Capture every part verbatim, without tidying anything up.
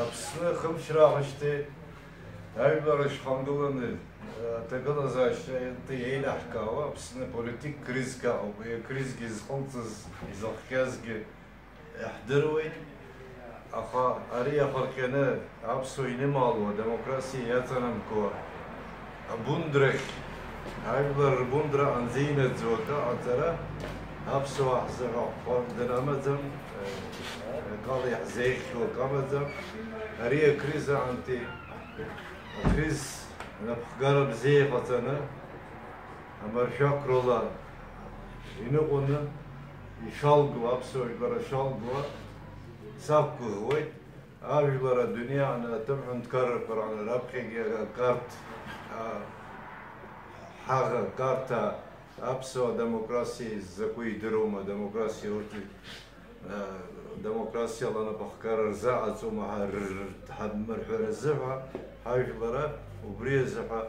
Аԥсны хымш раахышьҭи ажәлар рышьхамгыланы аҭагылазаашьа еилаҳкаауа Аԥсны политик кризк аҟоуп. Уи акризк изхылҵыз, изыхҟьазгьы иаҳдыруеит, аха ари иахырҟьаны аԥсуа инымаало, адемократиа иаҵанамкуа абундрахь, ажәлар рбундра анзинаӡуа акы аҟаҵара аԥсуаа ҳзыҳәа хәарҭа амаӡам, акала иаҳзеиӷьу акы амаӡам. Ари акриза анти, акриз напхгара бзиа иҟаҵаны, амаршәақәрала иныҟәаны ишалгауа, аԥсуа жәлар шалгауа сақәгәыӷуеит. Ажәлар адунеи аҟны аҭыԥ ҳәынҭқаррақәа раҟны раԥхьагьы акарт, а, ҳаӷа карҭа аԥсуа демократиа изакәу идырума, демократиа урҭ, а, демократиала напахгара рзаҟаҵома ҳа-, р-, р-, ҳадмырҳәаразы ҳәа ҳажәлара убри азы ҳәа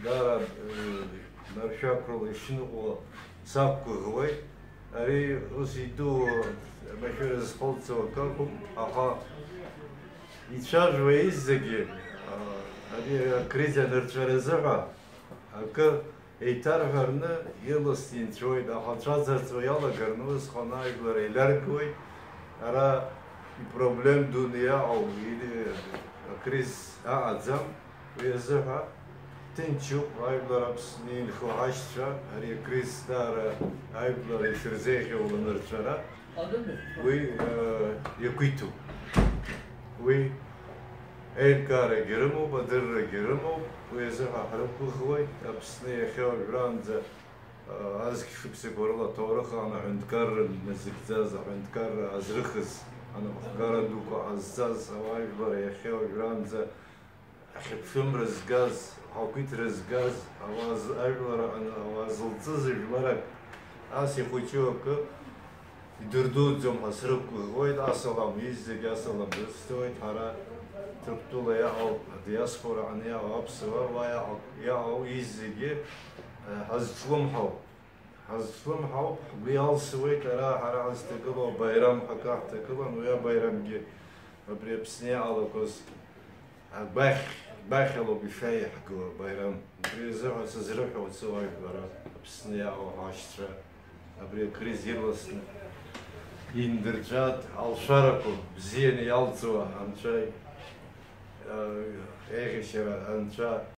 Дара, э, наршәақәрала ишныҟәо сақәгәыӷуеит. Ари ус идуу машәыр зхылҵуа акы акәым, аха ицәажәо изегьы, а, ари акриза нырҵәаразы ҳәа акы еиҭарҳәарны ирласны инҵәоит, аха цәаӡырҵуа иалагарны усҟан ажәлар еиларгоит. Ара ипроблем дуны иаҟоу или акриз аҟаӡам. Уи азыҳәа ҭынчуп, ажәлар Аԥсны инхо ҳашьцәа, ари акризҭаара ажәлар ишырзеиӷьу ланырҵәара, уи, э, иақәиҭуп. Уи еилкаарагьы рымоуп, адыррагьы рымоуп, уи азыҳәа ҳрықәгәыӷуеит, Аԥсны иахьа уажәраанӡа, э, азқь шықәсақәа рыла аҭоурых аан аҳәынҭқарра назыгӡаз, аҳәынҭқарра азрыхыз, анапхгара дуқәа ҟазҵаз ауаажәлар иахьа уажәраанӡа Ахьыԥшымра згаз, ахақәиҭра згаз, ауаа з-, ажәлар аҟны ауаа зылҵыз жәларак, ас ихәыҷу акы идырдуӡом ҳәа срықәгәыӷуеит. Асалам, изегь асалам рысҭоит. Ҳара Ҭырқәтәыла иаҟоу, адиаспора аҟны иаҟоу аԥсуаа, уа иаҟоу, иаҟоу изегьы, э, ҳазҿлымҳауп. Ҳазҿлымҳауп, ҳгәы иалсуеит, ара ҳара ҳазҭагылоу абаирам ҳәа акы ҳҭагылан, уи абаирамгьы абри Аԥсны иаалақәаз агәаӷь, гәаӷьалоуп ишаиаҳгауа абаирам. Убри азыҳәа сызрыҳәо уаҵәы уажәлар Аԥсны иаауа ҳашьцәа абри акриз ирласны индырҵәат, алшарақәа бзианы иалҵуа Анцәа, э, еиӷьашьара Анцәа